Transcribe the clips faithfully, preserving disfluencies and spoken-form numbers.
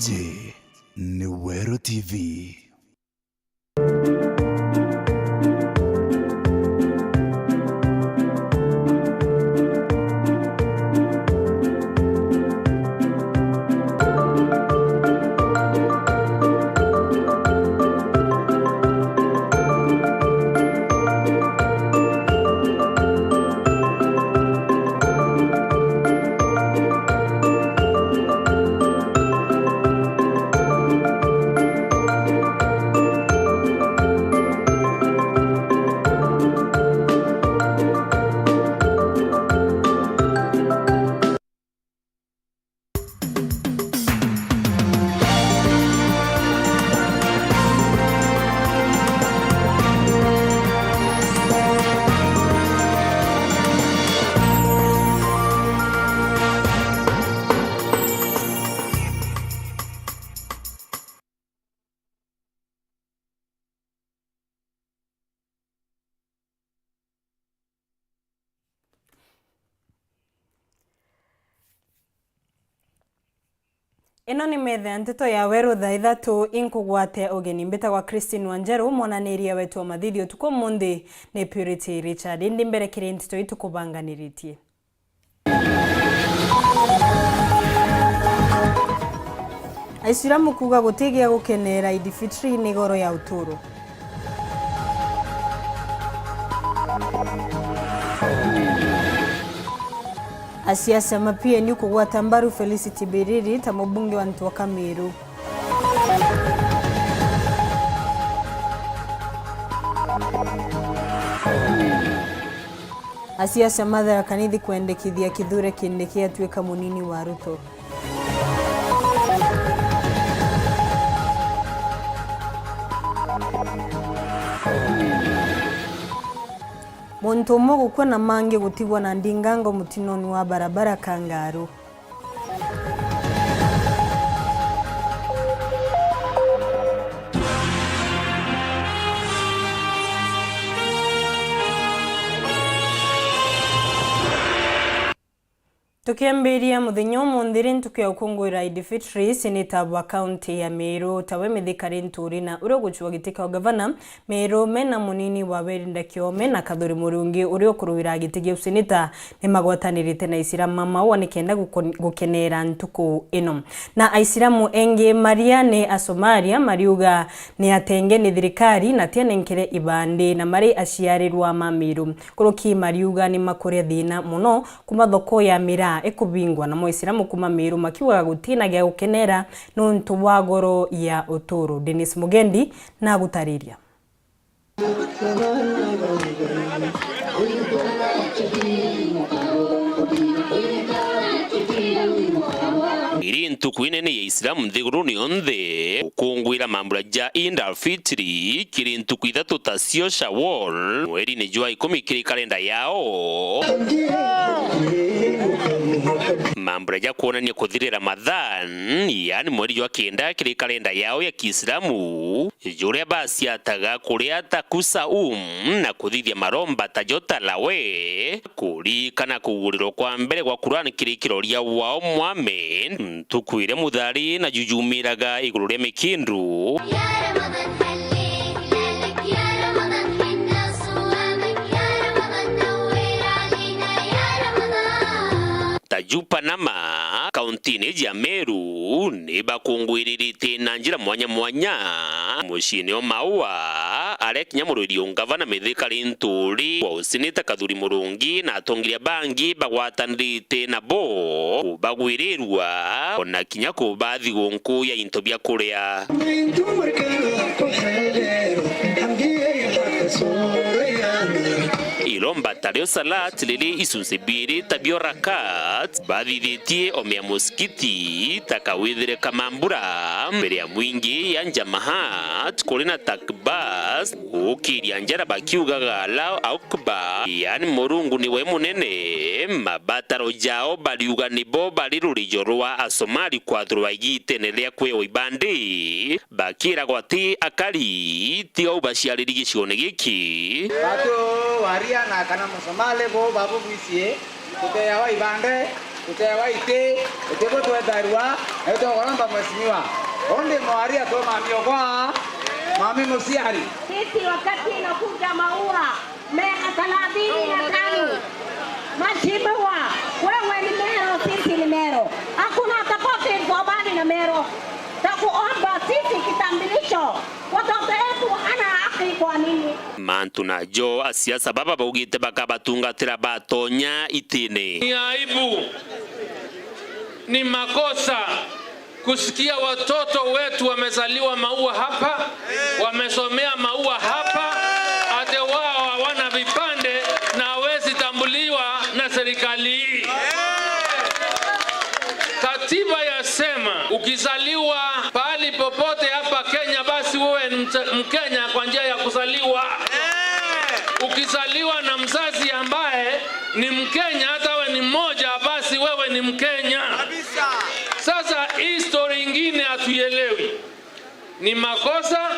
Iji ni Weru T V. Ino ni metha ya nteto ya Weru thaa ithatu, inkugwate ugeni. Mbitagwa Christine Wanjeru, mwananiria wetu wa mathithi utuku umunthi ni Purity Richard. Indi mbere kiri nteto itukubanganiritie. Aisilamu kuuga guti gia gukeneera Eid Fitri ni goro ya uturo. Asiasa ma P N U kugwata mbaru Felicity Biriri ta mubunge wa Ntwaka Miru. Asiasa ma Tharaka Nithi kwendekithia Kithure Kindiki atuika munini wa Ruto. Muntu umwe gukua na mangi gutigwa na ndingango mutinoni wa barabara Kangaru. Tukiambiria muthenya umunthi ri ntuku ya gukunguira Eid Fitri, seneta bwa kaunti ya Meru, tawe Mithika Linturi na uria ugucua giti kia ugavana Meru, mena munini wa Werinda Kiome na Kathuri Murungi uria ukuruira giti gia useneta, ni magwatanirite na Aisilamu ma Maua nikenda gukon-, gukeneera ntuku ino. Na Aisilamu engi maria ni Asomalia mariuga ni atenge ni thirikari na tianenkere ibandi na mari aciarirwa ma Meru. Kuruki mariuga ni makuria thina mono kuma thoko ya miraa ikubingwa, na Moisilamu kuma Meru makiugaga gutina gia gukenera nontu wa goro ya uturo. Dennis Mugendi na gutariria. Iri ntuku inene ya Isilamu nthiguruni yonthe, gukunguira mambura ja Eid al-Fitri kiri ntuku ithatu tacio Shawwal, mweri-ini jwa ikumi kiri kalenda yao. Mambura ja kwonania kuthirira Ramadhan, yaani mweri jwa kenda kiri kalenda yao ya Kiislamu, juria baciataga kuria ta kusaum na kuthithia maromba ta jo tarawe, kuririkana kugurirwa kwa mbere gwa Quran kiri kiroria wao Muhammad, ntuku iria muthari na jujumiraga iguru ria mikindu. Ta ju Panama, kaunti-ini ja Meru, ni bakunguiririte na njira mwanya mwanya muciini o Maua, aria kinya murwiri o ngavana Mithika Linturi, wa useneta Kathuri Murungi na atongeria bangi bagwatanirite nabo kubagwirirua, ona kinya kubathi gunku ya into bia kuria. Iromba ta rio salat riri icunci biiri ta bio rakat, bathithitie omea musikiti ta kawithire ka mambura mbere ya mwingi ya jamaat, kuri na takbas, gukiria njara bakiugaga Allahu Akbar, yaani Murungu niwe munene. Mabataro jao bariuga nibo bari rurijo rwa Asomali kwathurwa igitene ria kwewa ibandi, bakiragwa ti akari, tiga u baciariri gicione giki. Batu waria na kana Musomali bo babugwicie kuteawa ibande, Tutewa iti, iti butwetharua, na itugoromba mheshimiwa. Undi mwari atwe mami okwa, mami muciari. Sisi wakati inakuja maua, miaka thelathini na tano. Mheshimiwa, wewe ni Meru, sisi ni Meru. Hakuna tofauti Msomali na Meru. Takuomba sisi kitambulisho. Watoto wetu wana haki kwa nini? Mantu najo asiasa baba baugite bakabatungatira batonya itine. Ni aibu, ni makosa kusikia watoto wetu wamezaliwa Maua hapa, wamesomea Maua hapa, ate wao hawana vipande na hawezi tambuliwa na serikali hii. Katiba yasema ukizaliwa pahali popote hapa Kenya, basi wewe ni mcha-, Mkenya kwa njia ya kuzaliwa. Ukizaliwa na mzazi ambaye ni Mkenya, hata we ni mmoja, basi wewe ni Mkenya. Sasa hii story ingine hatuielewi. Ni makosa,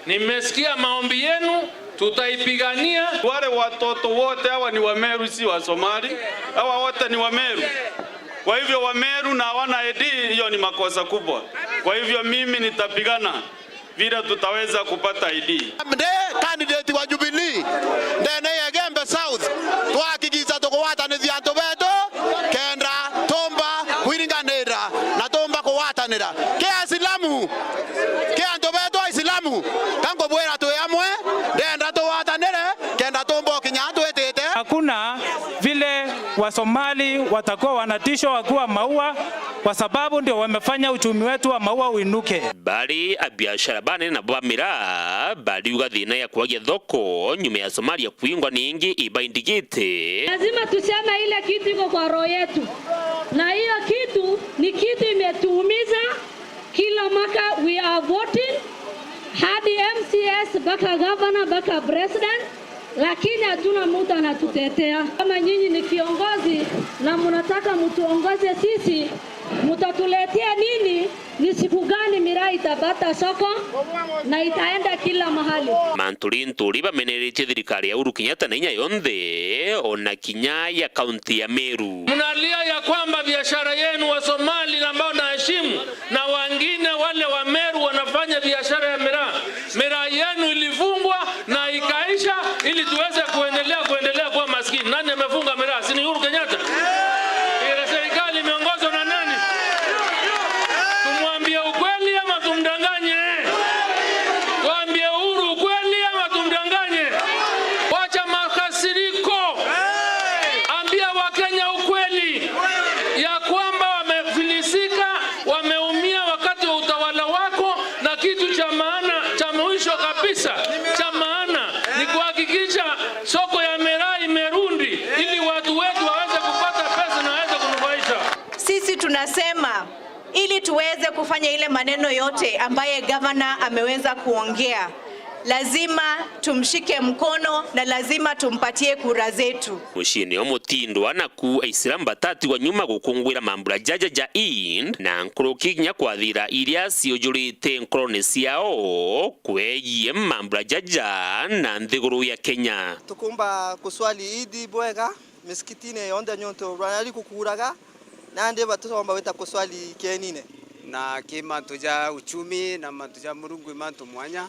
nimesikia maombi yenu, tutaipigania. Wale watoto wote hawa ni Wameru, si Wasomali. Hawa wote ni Wameru. Kwa hivyo Wameru na hawana I D, hiyo ni makosa kubwa. Kwa hivyo mimi nitapigana vile tutaweza kupata I D. Ndi candidate wa Jubilee ndene ya Igembe South, twahakikisha tukugwatanithia antu betu kenda tumba kwiringanira na tumba kugwatanira. Ki Asilamu, ki antu betu Aisilamu, ka nkubwira twi amwe, ndenda tugwatanire kenda tumba ukinya twitite. Hakuna vile Wasomali watakuwa wanatishwa wakiwa Maua, kwa sababu ndio wamefanya uchumi wetu wa Maua uinuke. Bari abiashara banene nabo ba miraa bariuga thina ya kwagia thoko nyuma ya Somalia kuingwa ni ingi ibaindigite. Lazima tuseme ile kitu iko kwa roho yetu, na hiyo kitu ni kitu imetuumiza. Kila mwaka we are voting, hadi M C S, mpaka governor, mpaka president, lakini hatuna mtu anatutetea. Kama nyinyi ni kiongozi na mnataka mtuongoze sisi, mtatuletea nini? Ni siku gani miraa itapata soko na itaenda kila mahali? Mantu ri nturi bameneretie thirikari ya Uhuru Kenyatta na inya yonthe, ona kinya ya kaunti ya Meru. Mnalia ya kwamba biashara yenu wa Somali ambao naheshimu na wengine wale wa Meru wanafanya biashara ya miraa, miraa yenu ilifungwa na ikaisha ili tuweze kuendelea, kuendelea kuwa maskini. Nani amefunga miraa? Si ni Uhuru Kenyatta? Ile serikali imeongozwa na nani? Tumwambie ukweli ama tumdanganye? Tuambie Uhuru ukweli ama tumdanganye? Wacha makasiriko. Ambia Wakenya ukweli ya kwamba wamefilisika, wameumia wakati wa utawala wako, na kitu cha maana, cha mwisho kabisa, cha maana ni kuhakikisha soko ya miraa imerudi ili watu wetu waweze kupata pesa na waweze kunufaisha. Sisi tunasema ili tuweze kufanya ile maneno yote ambaye gavana ameweza kuongea, lazima tumshike mkono na lazima tumpatie kura zetu. Muciini o Mutindwa naku Aisilamu batatigwa nyuma gukungwira mambura jaja ja Eid na nkuruki kinya kwathira iria ciujurite nkorone ciao kwegie mambura jaja na nthiguru ya Kenya. Tukumba kuswali Eid bwega misikitine yonthe niuntu rwari kukuuraga. Nandi batusomba gwita kuswali kienine. Na ki mantu ja uchumi na mantu ja Murungu i mantu mwanya.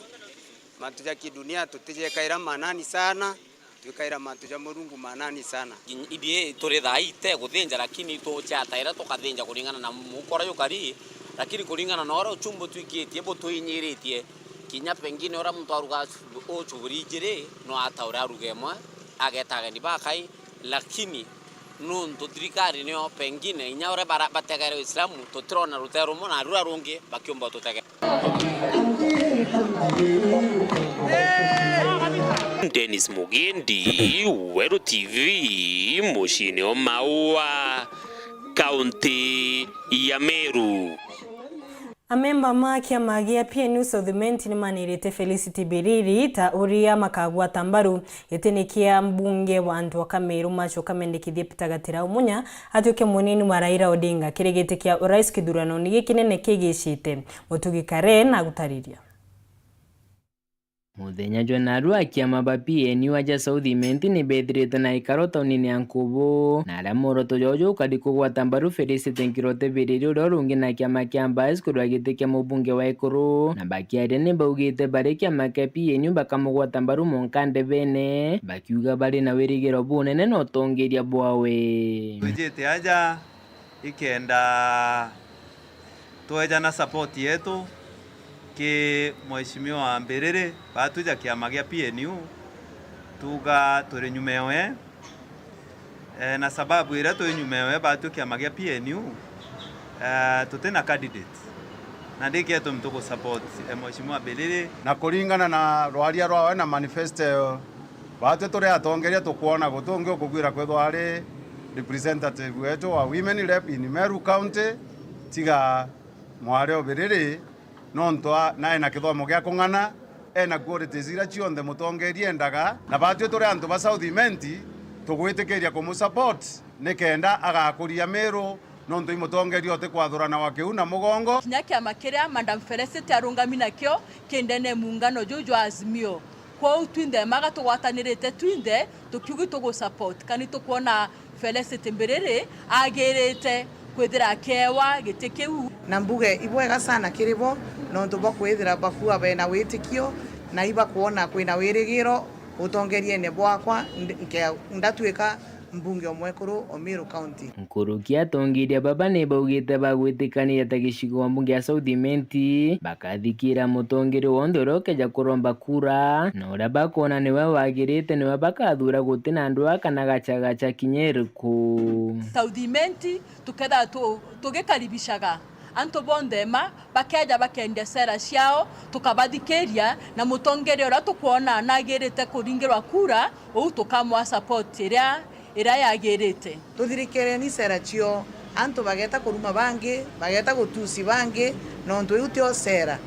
Mantu ja kidunia tutijekaira manani sana, twikaira mantu ja Murungu manani sana. Ithui turi thaa ii te kuthinja, lakini tuchataira tukathinja kuringana na muukora jukari, lakini kuringana na uria uchumi butwikitie butwinyiritie, kinya pengine uria muntu aruga ucuburi ijiri no ataure aruga imwe, ageta ageni bakai, lakini nuntu thirikari nio pengine inya uria bara-, bategaire Uislamu, tutirona rutere rumwe na ruria rungi bakiumba ututegera. Dennis Mugendi, Weru T V, muciini o Maua, kaunti ya Meru. Amemba ma kiama gia P N U South Imenti nimanirite Felicity Biriri ta uria makagwata mbaru gitini kia mbunge wa antu a Kameru macoka mendekithie Peter Gatira Umunya atuike munini wa Raila Odinga kiri giti kia urais kithurano ni gikinene kigicite. Mutugi Karen agutariria. Muthenya jwa narua, akiama ba P N U aja South Imenti ni bethirite na ikaro taunini ya Nkubu, na aria mworoto jwao jukari kugwata mbaru Felicity Nkirote Biriri, uria urungi na kiama kia Mbas kurwa giti kia mubunge wa Ekuru, na bakiaria ni baugite bari kiama kia P N U bakamugwata mbaru mwanka ndebene, bakiuga bari na wirigiro bunene na utongeria bwawe. Twijite aja ikenda twejana support yetu ki Mheshimiwa Mbiriri, batwija kiama gia P N U, tuga turi nyuma ewe. Eh, na sababu iria twi nyuma ewe batwi kiama gia P N U, eh, tuti na candidate. Na ndiki gitumi tugu support, eh, Mheshimiwa Mbiriri. Na kuringana na rwaria rwawe na manifesto, batwi turi atongeria tukwona guti ungi ukugwira kwithwa ari representative wetu wa women rep in Meru County, tiga mwari o Biriri, nontu a-, nae na kithomo gia kung'ana, ena qualities iria cionthe mutongeria endaga, na batwi turi antu ba South Imenti, tugwitikiria kumusupport nikenda agakuria Meru, nontu i mutongeria utikwathurana wa kiu na mugongo. Kinya kiama kiria Madam Felicity arungami nakio ki ndene muungano juu jwa Azimio. Kwou twinthe maga tugwatanirite twinthe, tukiugi tugu support, kani tukwona Felicity Mbiriri agirite kwithira akiewa giti kiu. Na mbuge ibwega sana kiri bo, nontu bwa kwithira bakua bena witikio, na ibakwona kwina wirigiro utongeriene bwakwa, nd-, nke-, ndatwika mbunge o mwekuru o Meru County. Nkuruki atongeria baba ni baugite bagwitikania ta gicigo mbunge ya South Imenti, bakathikira mutongeria wonthe uria ukeja kuromba kura, na uria bakwona niwe wagirite niwe bakathura, guti na ndwaa kana gachagacha kinya iriku. South Imenti tuketha tu-, tugikaribishaga antu bonthe ma bakeja bakendia sera ciao, tukabathikiria, na mutongeria uria tukwona nagirite kuringirwa kura, uu tukamwa support iria, iria yagirite. Tuthirikereni sera cio, antu bageta kuruma bangi, bageta gutusi bangi, nontu iu tio sera.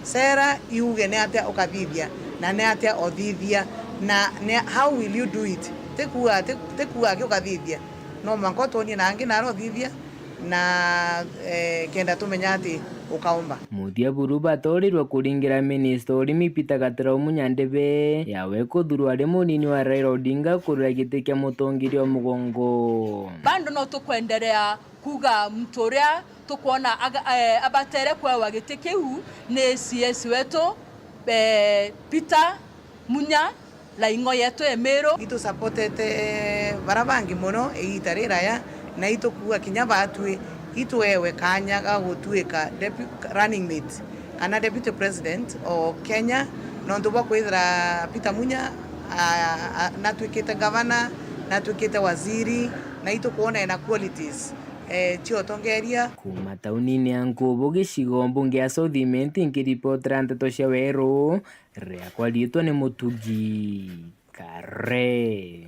Sera iuge ni atia ukathithia, na ni atia othithia, na ni, how will you do it? Ti kuuga, ti, ti kuuga aki ukathithia. No mwanka utwonie na angi naro othithia, na, eh, kenda tumenya ati ukaumba. Muthia buru batoorirwe kuringira minista urimi Peter Gatirau Munya ndebe yawe kuthurwa ari munini wa Raila Odinga kurira giti kia mutongeria o mugongo. Bado no tukwenderea kuuga muntu uria tukwona aga-, eh, abatere kwewa giti kiu ni C S wetu, eh, Peter Munya, Laing'o yetu e Meru. Itusapotete bara bangi mono igiita riraya, na itukuuga kinya baatwi itwewe kaanya ga gutuika depu-, running mate kana deputy president o Kenya, nontu bwa kwithira Peter Munya, a, a, natwikite gavana, natwikite waziri, na itukwona ena qualities, e, cia utongeria. Kuuma taunini ya Nkubu, gicigo mbunge ya South Imenti, nkiripotera nteto cia Weru, riakwa riitwa ni Mutugi Kare.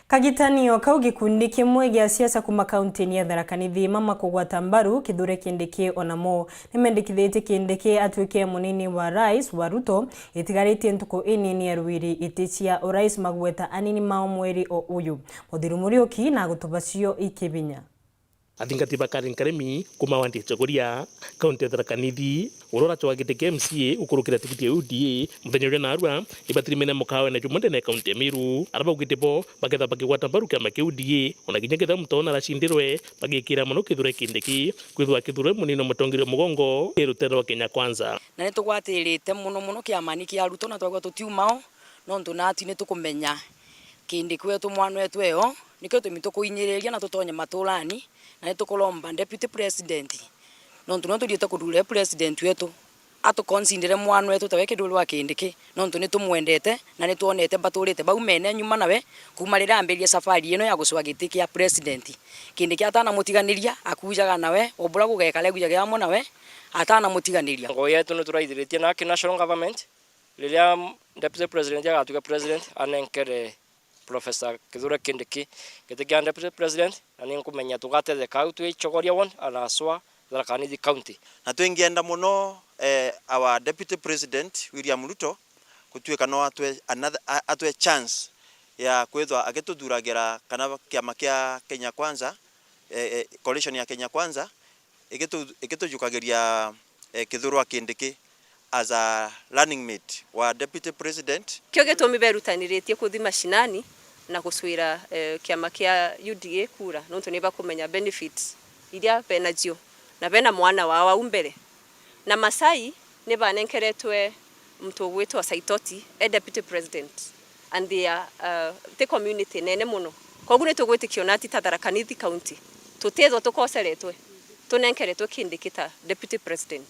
Kagitanio kau, gikundi kimwe gia siasa kuuma kauntini ya Tharaka Nithi, mama kugwata mbaru Kithure Kindiki, onamo nimendikithitie Kindiki atwike munini wa Rais wa Ruto, itigaritie ntuku inini aruiri iti cia urais magweta anini mao mweri o uyu. Muthiru Muriuki na agutuba cio ikibinya. Athingati ba Karen Karemi kuuma wandi ya Chogoria, kaunti ya Tharaka Nithi, uria uracwaga giti kia M C A gukurukira tigiti ya U D A, muthenya uria narua, ni batirimene mukaawene jumwe ndene ya kaunti ya Meru, aria baugite bo baketha bakigwata mbaru kiama kia U D A, ona kinya kethira muntu ona aracindirwe, bagikira mono Kithure Kindiki, kwithirwa Kithure munini wa mutongeria wa mugongo e rutere rwa Kenya Kwanza. Na ni tugwatirite mono mono kiamani kia Ruto, na twagua tutiumao, nontu nati ni tukumenya Kindiki wetu mwana wetu eo, nikio gitumi tukuinyiriria na tutonye maturani, na ni tukuromba Deputy President, nontu niwe tuthiite kuthurire President wetu, atuconsidere mwana wetu tawe Kithure wa Kindiki, nontu ni tumwendete na ni twonete baturite baumene nyuma nawe kuuma riria ambiririe safari ino ya gucwa giti kia President. Kindiki atanamutiganiria, akujaga nawe, o buria gugekara, akujaga amwe nawe, atanamutiganiria. Ngoo yetu ni turaithiritie na aki National Government, riria Deputy President agatwika President, anenkere Professor Kithure Kindiki giti kia Deputy President, na ni nkumenya tugatetheka au twi Chogoria Ward, ana aswa Tharaka Nithi County. Na twingienda mono, eh, our Deputy President William Ruto gutwika no atwe another, a-, atwe chance ya kwithwa agituthuragira kana kiama kia Kenya Kwanza, eh, eh, coalition ya Kenya Kwanza, igitu-, igitujukagiria, eh, Kithure wa Kindiki as a running mate wa deputy president. Kio gitumi berutaniritie kuthi mashinani na gucwira, eh, kiama kia U D A kura, nontu ni bakumenya benefits iria benacio, na bena mwana wao au mbere. Na Masai ni banenkeretwe muntu ugwitwa Saitoti e deputy president, and they are, uh, ti community nene mono. Koguo ni tugwitikia ona ati ta Tharaka Nithi County tutithwa tukoceretwe, tunenkeretwe Kindiki ta deputy president,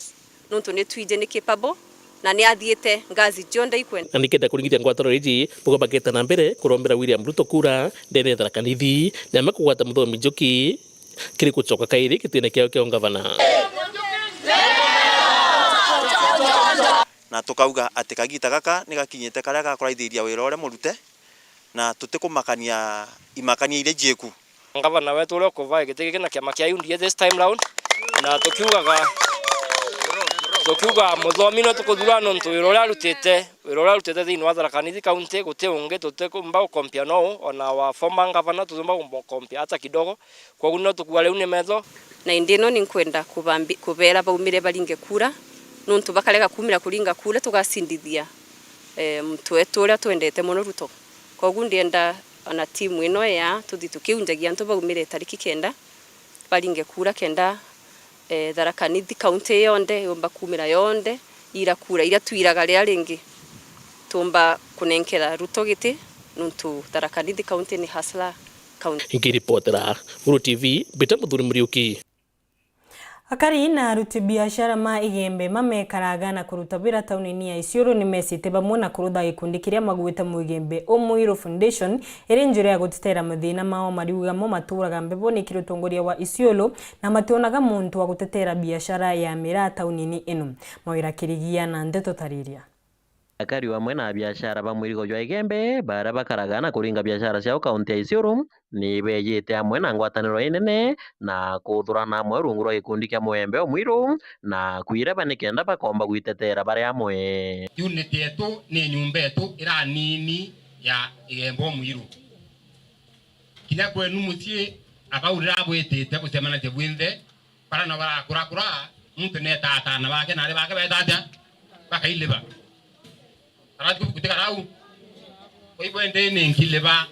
nontu ni twiji ni capable na ni athiite ngazi cionthe ikwenda. Na nikenda kuringithia ngwataniro iji, bugo baketa na mbere kurombera William Ruto kura ndene ya Tharaka Nithi, na amwe kugwata Muthomi Njuki kiri gucoka kairi gitine kiao kia ungavana. Na tukauga ati kagita gaka ni gakinyite karia gakuraithiria wira uria murute, na tutikumakania imakania iria njiku. Ngavana wetu uria ukuva giti giki na kiama kia U D A this time round, na tukiugaga, tukiuga Muthomi no tukuthura nontu wira uria arutite, wira uria arutite thiini wa Tharaka Nithi County guti ungi tutikumba gukompia nou, ona our former governor tutiumba kumukompia hata kidogo. Kwoguo no tukua riu ni metho. Na indi ino ni nkwenda kubambi-, kubera baumire baringe kura, nontu bakarega kumira kuringa kura, tugacindithia, eh, muntu wetu uria twendete mono Ruto. Kwoguo ndienda ona timu ino ya tuthi tukiunjagia antu baumire tariki kenda, baringe kura kenda, eh, Tharaka Nithi County yonthe yumba kumira yonthe, ira kura iria twiraga riria ringi tumba kunenkera Ruto giti, nontu Tharaka Nithi County ni hustler county. Nkiripotera Guru T V, mbita Muthuri Muriuki. Akari na aruti biashara ma Igembe mamekaraga na kuruta wira taunini ya Isiolo nimesite bamwe na kurutha gikundi kiria magwite Muigembe Umwiru Foundation, iri njira ya gutetera mathina mao, mariuga mo maturaga mbeboni kiri utongoria wa Isiolo na mationaga muntu wa gutetera biashara ya miraa taunini ino. Mawira Kirigia na ndeto tariria. Akari amwe na abiashara ba mwirigo jwa Igembe baria bakaraga na kuringa biashara ciao kaunti ya Isiolo ni beejite amwe na ngwataniro inene na kuthurana amwe rungu rwa gikundi kia Muigembe Umwiru na kwireba nikenda bakomba gwitetera bari amwe. Unit yetu ni nyumba yetu iranini ya Igembe Umwiru. Kinya kwenu mucii, abau riria bwitite bucemanagia bwinthe, bara na barakurakura, muntu neeta ataana bake na ari bake beeta atia? Bakailiba. Arati gutikara au. Kwa hivyo, indi ni nkiliba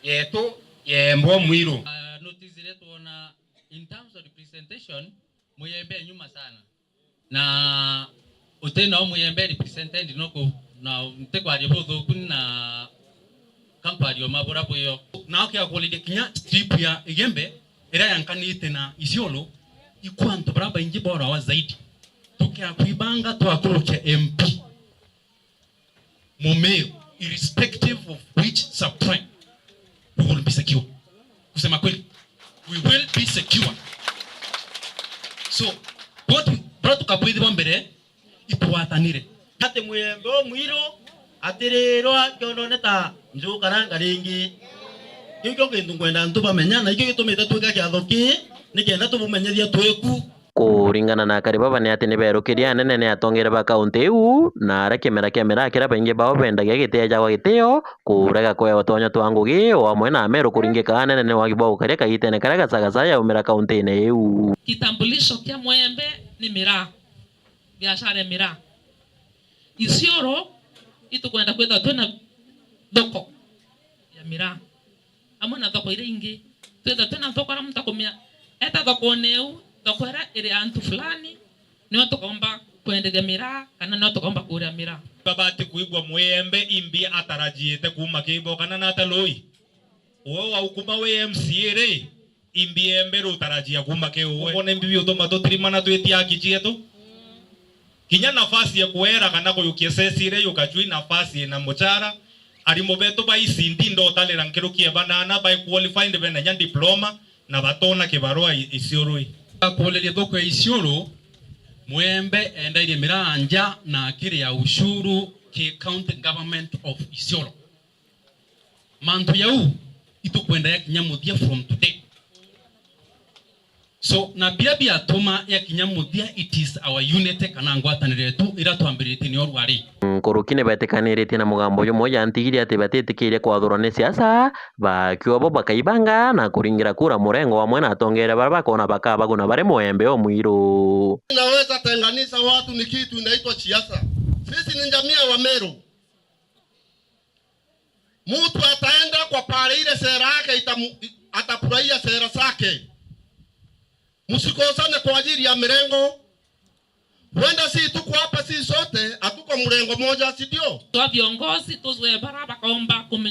yetu ya Igembe Umwiru. Ah, notice iria twona in terms of representation, Muigembe e nyuma sana. Na uti nao Muigembe represented no ku, na ntikwaria buthuku na kankwaria mabura bwio. Nao kiakuuriria kinya strip ya Igembe iria yankanite na Isiolo, ikwa antu baria baingi borawa zaidi. Tukiakwibanga twakurukia M P Mumiru, irrespective of which sub-tribe, we will be secure. Kusema kweli, we will be secure. So, what we, bora tukabwithirwa mbere, itwatanire. Ati Muigembe Umwiru atirirwa kionone ta njukaranga ringi. Kiu kio kintu nkwenda antu bamenya, na ikio gitumite twika kiatho kii, nikenda tubumenyethia twiku. Kuringana na akari baba ni ati ni beerukirie anene ni atongeria ba kaunti iu, na aria kimera kia miraa kiria baingi bao bendagia gitiejagwa gitio, kurega kuewa twanya twa ngugi, o amwe na Ameru kuringika anene ni wagi bwa gukaria kagitene karia Gachagua yaumira kauntine iu. Kitambulisho kia Muigembe ni miraa, biashara ya miraa. Isiolo itukwenda kwithirwa twina thoko ya miraa. Amwe na thoko iria ingi. Twitha twina thoko aria muntu akumia, eta thokone iu, thoko iria iri antu fulani, nio tukomba kwenderia miraa, kana nio tukomba kuria miraa. Babati kuigua Muigembe imbi atarajiite kuuma kibo kana nata lui? Uwe waukuma wi M C A ri, imbi Igembe rutarajia kuuma ki uwe? Ubone mbibi utuma tutirimana twitia haki cietu. Kinya nafasi ya kuera kana kuyukia cecire yukajui nafasi ina muchara. Arimu betu ba E C D ndotarira nkiruki ya banana bai qualified bena nya diploma na batona kibarua i-, Isiolo ii. Akuuriria thoko ya Isiolo, Muigembe endairie miraa nja na akiria ushuru ki County Government of Isiolo. Mantu jau itukwenda ya kinya muthia from today. So, na biria biatuma yakinya muthia, it is our unity kana ngwataniro yetu iria twambiritie nio rwari. Nkuruki ni betikaniritie na mugambo jumwe ja ntigiri ati batitikiria kwathurwa ni siasa, bakiuga bo bakaibanga na kuringira kura murengo wamwe na atongeria baria bakona bakabaguna bari mwembe o mwiru. Inaweza tenganisha watu ni kitu inaitwa siasa. Sisi ni jamii ya Wameru. Mtu ataenda kwa pale ile sera yake itamu, atafurahia sera zake. Msikosane kwa ajili ya mirengo. Huenda si tuko hapa si sote, hatuko mrengo moja, si ndio? Twa viongozi tuzwe bara bakaomba kume-